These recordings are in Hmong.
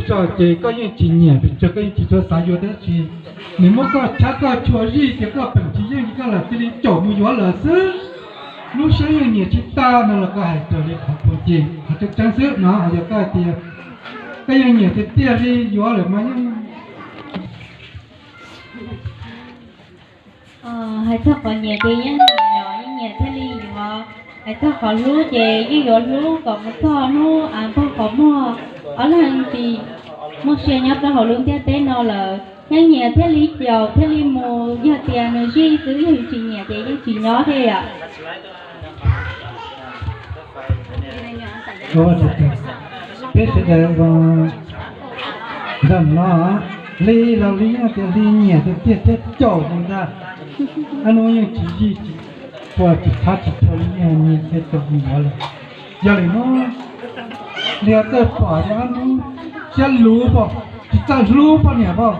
Tso ces koj yeej tsis nyiam, pes tsawg koj yeej tsis tshua xav yuav tab sis nws muab koj tshab koj tshua zij ces koj peem tsis yeej ces koj lam cia li caum mus yuav lawm xwb. Lub siab yeej nyiam tsis tag no los koj hais raws li qhov phoom ces qhov tseeb tseeb xwb no, yog koj hais tias koj yeej nyiam tiag tiag li yuav lawm mas yeej Hais txog qhov nyiam ces yeej nyiam, yeej nyiam thiaj li yuav. Hais txog qhov hlub ces yeej yuav hlub kom mus txog hnub npog qhov muag, ob leeg tsis muaj sia nyob rau hauv lub ntiaj teb no lawm. Yeej nyiam thiaj li caum thiaj li mus, yog tias nws zij xwb, yog tsis nyiam ces yeej tsis nyob thiab yom. Peb sawv daws nrog no, Hli los Hli yeej tias Hli nyiam tiag tiag thiab caum mus ntag. Ab Hnub yeej tsis zij tsis tshua tsis tshab tsis tshua li, nyiam thiab caum mus yuav lawm. Yog li hnub Hli txawj pom tias Ab Hnub siab luv pom, tsis txawj hlub poj niam pom,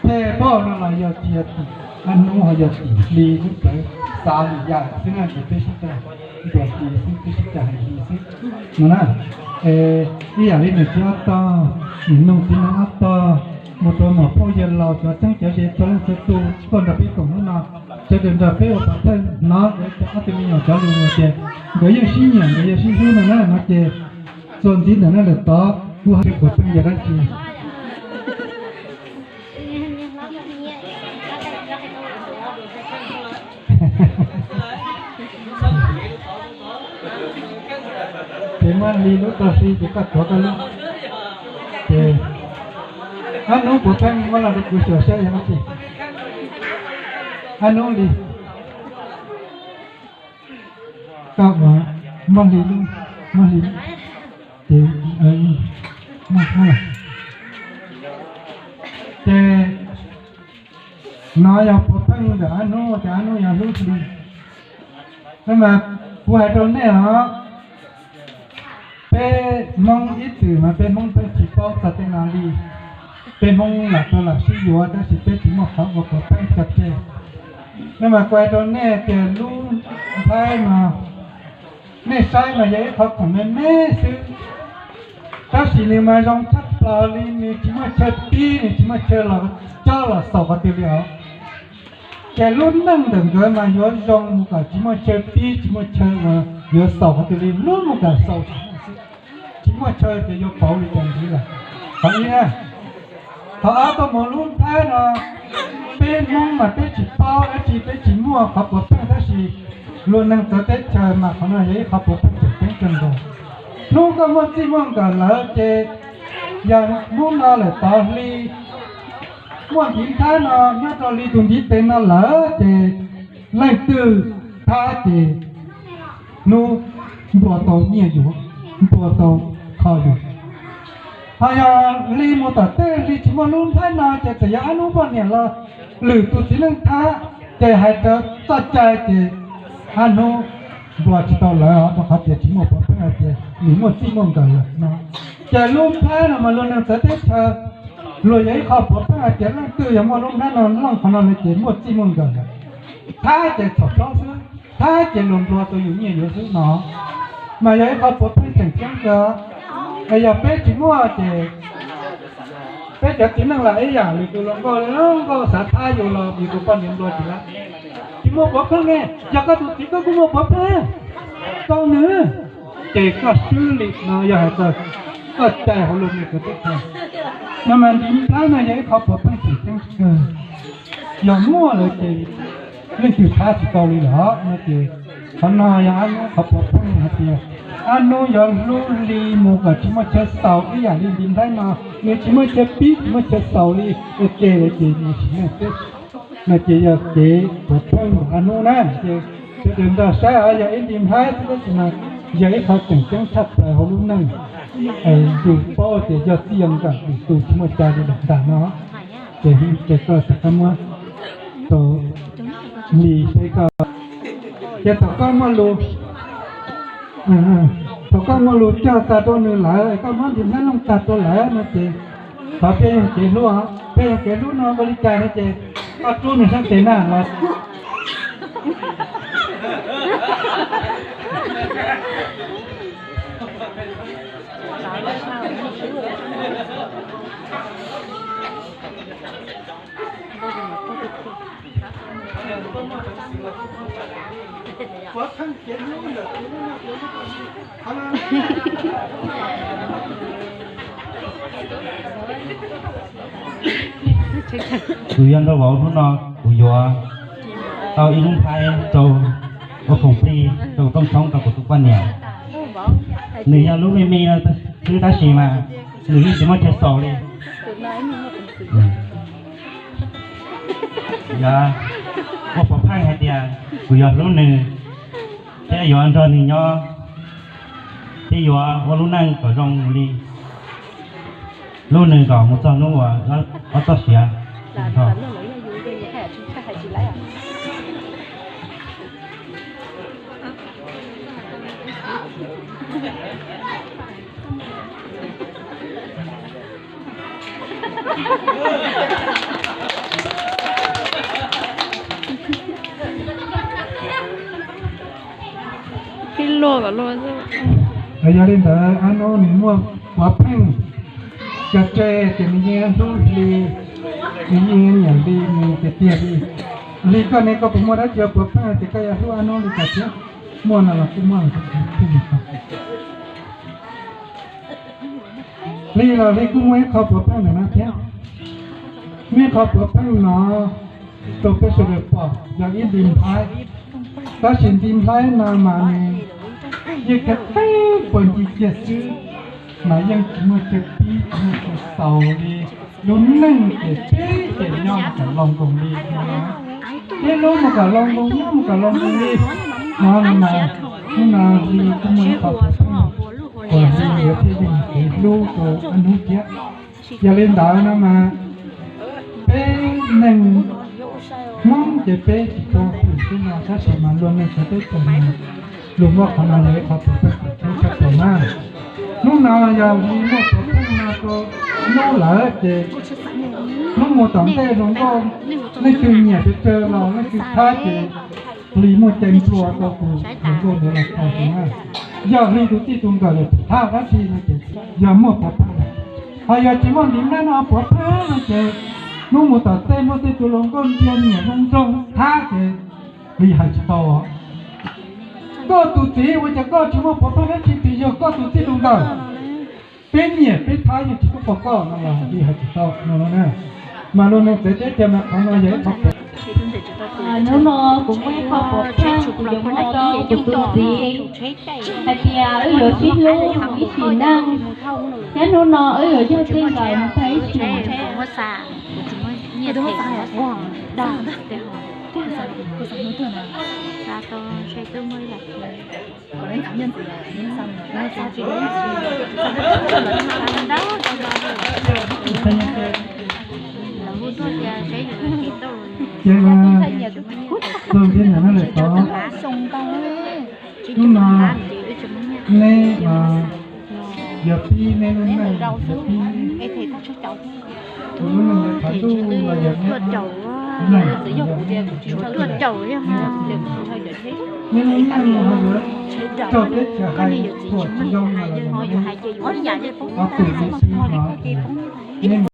phem pom no los yog tsis yog tim Ab Hnub, ho yog tim Hli lub plawv xav lwm yam xwb na, ces peb sib tag ntuas Hli xwb, peb sib tag hais Hli xwb no na. Ib yam li niam txiv ob tog, niam noog txiv noog ob tog, mus rau nom phauj yawg laus cov txheeb cov ze txhua leej txhua tus tuaj nrog peb koom hnub no, sawv daws nrog peb ua pov thawj hnov nkawd ob tug me nyuam cov lus tias nkawd yeej sib nyiam nkawd yeej sib hlub no na no ces txuas ntxiv ntawm no lawm tod kuv hais tias puas pheej yog dab tsi. Ces muab Hli lub tau Hli ces koj tuav koj lub. Ces Ab Hnub puas pheej muab los rau kuv xyuas saib yog dab tsi. Ab Hnub Hli, koj ua, muab Hli lub, muab Hli, ces, ces no yog puav pheej ntawm Ab Hnub tias Ab Hnub yog hlub Hli. Mas kuv hais rau nej os, peb Hmoob ib txwm mas peb Hmoob pheej tsis paub txog tej no li. Peb Hmoob lam tau lam sib yuav tab sis peb tsis muaj qhov ua puav pheej tso tseg. No mas kuv hais rau nej tias lub nplhaib no, nej saib mas yog ib qhov khoom me me xwb, tab sis nws mas zoo tshaj plaws li, nws tsis muaj chaw pib, nws tsis muaj chaw los cob los xaus qhov twg li os. Ces lub neej ntawm nkawd mas yuav zoo mus kom tsis muaj chaw pib, tsis muaj chaw uas yuav xaus qhov twg li, hlub mus kom xaus tsis muaj chaw tias yuav pauv li cas ntxiv lawm. Qhov ib na. Qhov ob, tuaj mus lub nplhaib no, peb Hmoob mas peb tsis paub dab tsi, peb tsis muaj qhov puav pheej, tab sis luag neeg txawv teb chaws mas qhov no yog ib qhov puav pheej tseem ceeb kawg nkaus. Hnub koj muaj txij muaj nkawm lawm ces yog hnub no lawm tod Hli muaj ntiv nplhaib no nyob rau Hli tus ntiv tes no lawm ces leej twg thab ces Hnub ntuas tau nyiaj yuav, ntuas tau kho yuav. Ho yog Hli mus tom tej Hli tsis muaj lub nplhaib no ces txawm yog Ab Hnub poj niam los lwm tus txiv neej thab ces hais raws txoj cai ces Ab Hnub ntuas tsis tau lawv os, rau qhov tias tsis muaj puav pheej hais tias nws muaj txij muaj nkawm lawm no. Ces lub nplhaib no mas luag neeg txawv teb chaws luag yog ib qho puav pheej hais tias leej twg yog muaj lub nplhaib no looj qhov no lawm ces muaj txij muaj nkawm lawm. Thab ces txhaum plaub xwb, thab ces luag ntuas tau yus nyiaj yuav xwb no. Mas yog ib qho puav pheej tseem ceeb kawg. Es yog peb tsis muaj ces peb cov txiv neej los ib yam, lwm tus luag nkauj nkauj xav thab yus los yus tus poj niam ntuas tsis lawv. Tsis muaj puav pheej ne, yog koj tus txiv koj kuj muaj puav pheej rau nws, ces koj swb li no yog hais tias koj cai hauv luag neeg txawv teb chaws. No mas ntiv nplhaib no yog ib qho puav pheej tseem ceeb kawg. Yog muaj lawm ces leej twg thab tsis tau li lawm no ces qhov no yog Ab Hnub qhov puav pheej hais tias Ab Hnub yuav hlub Hli mus kom tsis muaj chaw xaus ib yam li ntiv nplhaib no, nws tsis muaj chaw pib tsis muaj chaw xaus li ua ke lawm ces nws tsis muaj teb. No ces yog kev puav pheej ntawm Ab Hnub na ces sawv daws nrog saib os, yog ib ntiv nplhaib xwb tab sis mas yog ib qho tseem ceeb tshaj plaws hauv lub neej. Yus paub tias yog txij yog nkawm lwm tus tsis muaj cai li lawm ntag no. Ces ces koj txawm koj muab rau Hli seb koj, ces thaum koj muaj lus, thaum koj muaj lus cog tag rau nws lawm, koj muab ntiv nplhaib looj tag rau lawm no ces thov peb yog kev hlub, peb yog kev hlub no ua li cas no ces koj rub nws sab tes na los. Kuv yog Nraug Vauv, hnub no kuv yuav tau ib lub nplhaib rau ua khoom plig rau tooj tshoob rau kuv tus poj niam. Nws yog lub me me no xwb tab sis mas nws yeej tsis muaj chaw xaus li. Yuav ua pov pheej hais tias kuv yuav hlub nws thiab yuav nrog nws nyob thiab yuav ua lub neej kom zoo li hlub nws kom mus txog hnub uas ob txoj sia nrog. Yog li ntawd, ab hnub nws muaj puav pheej cog tseg ces nws yeej hlub Hli, nws yeej nyiam Hli nws tiag tiag li. Hli, koj ne, koj puas muaj dab tsi puav pheej tias koj yuav hlub ab hnub li cas thiab? Muaj no los kuj muaj. Hli los Hli kuj muaj ib qho puav pheej ntawm no thiab. Muaj ib qho puav pheej no rau peb sawv daws pom yog ib nti nplhaib. Tab sis nti nplhaib no mas nws yeej khav theeb puag ncig ciaj xwb, mas yeej tsis muaj chaw pib tsis muaj chaw xaus li. Lub neej ces peb ces nyob mus kom laus nkoos li no. Peb hlub mus kom laus nkoos, nyob mus kom laus nkoos li no mas, hnub no Hli kuj muaj ib qho puav pheej uas Hli yuav thiaj yeej kev hlub rau ab hnub thiab. Yog li ntawd no mas peb neeg Hmoob ces peb tsis tau hwm xwb no, tab sis mas luag neeg sawv teb chaws mas luag muaj qhov no yog ib qho puav pheej txaus tshaj plaws na. Hnub no yog Hli muaj puav pheej no rau hnub lawm ces hnub mus tom ntej hluas nkauj leej twg nyiam pes tsawg los leej twg thab ces Hli muaj cai nplua rau tus hluas nkauj ntawd los tau tus na. Yog Hli tus txij tus nkawm lawm thab dab tsi no ces yog muaj puav pheej. Ho yog tsis muaj ntiv nab no puav pheej no ces hnub mus tom ntej muaj tej tus hluas nkauj ntsia nyiam zoo nraug thab ces Hli hais tsis tau. Koj tus txiv ua cas koj tsis muaj puav pheej dab tsi, tsis yog koj tus txij tus nkawm, peb nyiam peb thab yeej tsis tub pom koj no los Hli hais tsis tau no na. Mas luag neeg txawv teb chaws mas qhov no yog ib qho puav. Hnub no kuv muaj ib qho puav pheej kuv yuav muab rau kuv tus txiv hais tias wb yuav sib hlub mus ib sim neej, thiab hnub no wb yuav yog txij nkawm mus tag ib sim. Ces txog thiab ntawm no lawm tod, hnub no neb yog pib neb lub neej, yog pib tus lub neej yog qhov ntuj los yog neb lub neej. Neb lub neej ho yuav raug teb chaws hais thuam tsis zoo los yog neb ob tug tib si no, neb